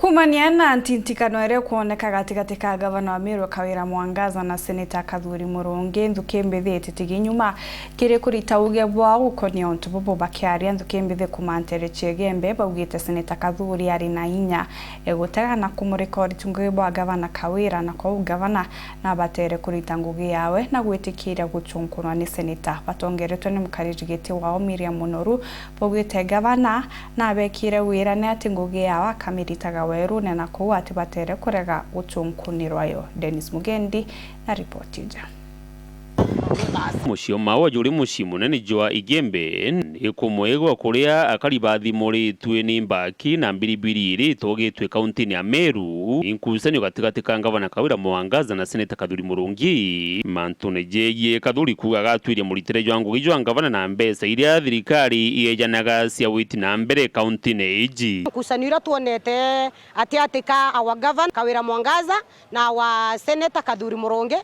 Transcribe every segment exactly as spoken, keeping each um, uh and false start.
Kumania na ntintikano iria ikwoneka gatigati ka ngavana wa Meru Kawira Mwangaza na seneta Kathuri Murungi, nthuki mbithi ititigi nyuma kiri kurita uge bwao gukonia untu bubu. Bakiaria nthuki mbithi kuma ntere cia Igembe, baugite seneta Kathuri ari na inya egutega na kumurika uriti ngugi bwa ngavana Kawira, na kwou ngavana nabatere kurita ngugi yawe na gwitikiria guchunkunwa ni seneta. Batongeretwe ni mukariri giti wao Miriam Munoru, baugite ngavana nabekire wira ni ati ngugi yao akamiritaga werune, na kwou ati batere kurega guchunkunirwa yo. Dennis Mugendi na ripoti ija. Mucii o Maua juri mucii munene jwa Igembe, ni kumwe gwa kuria akari bathimuritue ni mbaki na mbiribiri iria itogitue kauntini ya Meru, inkucanio gatigati ka ngavana Kawira Mwangaza na seneta Kathuri Murungi. Mantune jegie Kathuri kuuga agatwiria muritire jwa ngugi jwa ngavana na mbeca iria thirikari iejanaga cia witi na mbere kauntine iji. Nkucanio iria twonete atiati ka our governor Kawira Mwangaza na our senator Kathuri Murungi,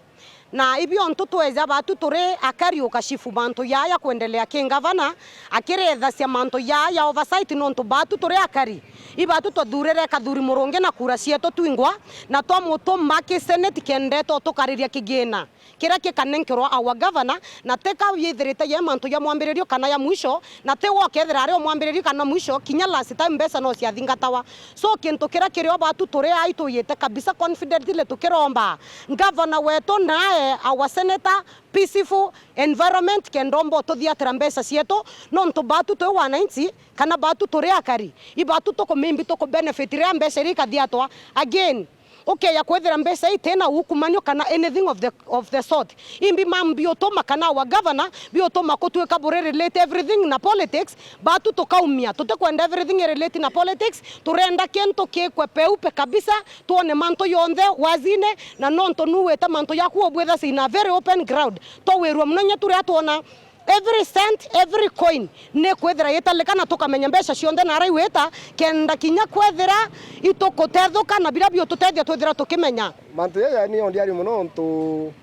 na ibiontu tweja batu turi akari ukashifu mantu jaa ja kwendelea ki ngavana, akirethacia mantu jaa ja oversight, nontu batu turi akari. Ibatu twathurire Kathuri Murungi na kura cietu twingwa, na twamutuma ki senate kenda eto tukariria kigina kiria kikanenkerwa our governor, na tika yithirite ye mantu ja mwambiririo kana ya mwisho, na ti we ukethira ari o mwambiririo kana mwisho, kinya last time mbeca no ciathingatawa. So, kintu kiria kiri o batu turi ai tuyite kabisa confidently tukiromba governor wetu nae our senator, peaceful environment, kenda omba ututhiatira mbeca cietu, nontu batu twi wananchi kana batu turi akari, ibatu tuku maybe tuku benefit riria mbeca iria ikathiatwa. Again, ukeya kwithira mbeca itina ukumanio kana anything of the, of the sort. Imbi mam biutuma kana our governor biutuma kutuika buri relate everything na politics, batu tukaumia. Tutikwenda everything i relate na politics, turenda kintu kikwe peupe kabisa, twone mantu yonthe wazine, na nontu nu wita mantu jaku ubwitha in a very open ground. Twawirua muno inya turia twona every cent, every coin ni kwithira italika na tukamenya mbeca cionthe na aria igwita, kenda kinya kwethira itukutethuka na biria biututethia twithira tukimenya. Mantu jaja ni ondiari muno ntu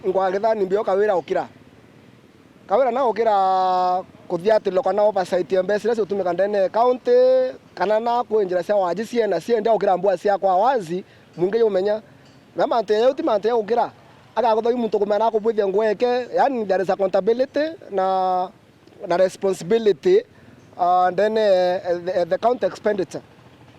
ngwa githani mbio Kawira ukira. Kawira na ukira kuthiatirwa kana oversight ya mbeca iria ciutumika ndene ya county, kana na kwi njira cia waji ciena ciendia ukira mbua cia kwa wazi, mwingi jumenya. Na mantu ya uti mantu ya ukira. Agakuthoi muntu kumenya na kubwithia nguo yake, yani there is accountability na, na responsibility, uh, ndene, eh, the, the county expenditure.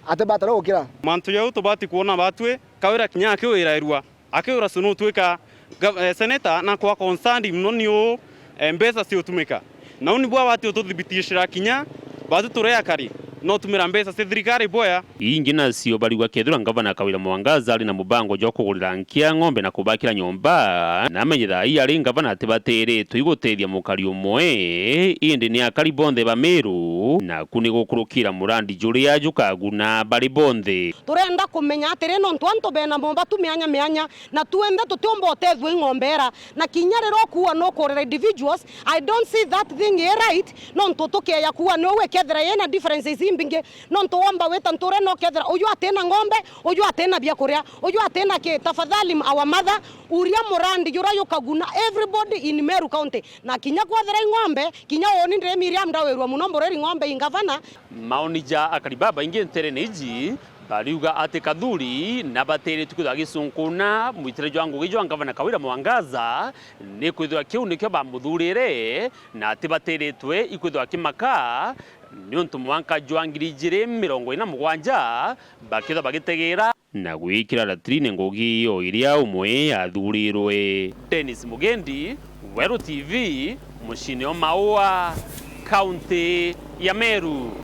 Ati batara gukira. Mantu jau tubati kuona batwi, Kawira kinya akiwirairua, akiwira su nutwika gav-, eh, senator na kwa concerned muno ni uu, eh, mbeca ciutumika. Nau nibwa bati ututhibitishira kinya batu turi akari, no tumira mbeca cia thirikari bwea. Ingi nacio barigwa kethirwa ngavana Kawira Mwangaza ari na mubango jwa kugurira nkia ng'ombe na kubakira nyomba, na amenye thaa ii ari ngavana atibatiritwe igutethia mukari umwe, indi ni akari bonthe ba Meru, naku ni gukurukira murandi juria jukaguna bari bonthe. Turenda kumenya atiri, nontu antu bena mobatu mianya mianya, na twenthe tutiumba utethua ing'ombe era, na kinya riria ukuua nukurira individuals, I don't see that thing i right, nontu tukeya kuua ni uu ikethira yina differences imbingi, nontu womba wita nture na ukethira uyu atina ng'ombe, uyu atina biakuria, uyu atina ki. Tafadhali, our mother, uria murandi juria jukaguna everybody in Meru County, na kinya kwethira ing'ombe, kinya uni ndiri Miriam ndawirua muno mburiri ng'ombe i ngavana. Maoni ja akari babaingi nterene iji bariuga ati Kathuri nabatiritwe kwithirwa agisunkuna mwitire jwa ngugi jwa ngavana Kawira Mwangaza, ni kwithirwa kiu nikio bamuthurire, na atibatiritwe ikwithirwa akimaka, niuntu mwanka jwa ngiri ijiri mirongo ina na mugwanja bakethirwa bagitegera na gwikira latrine ngugi iyo iria umwe athurirwe. Dennis Mugendi, Weru T V, muciine o Maua, kaunti ya Meru.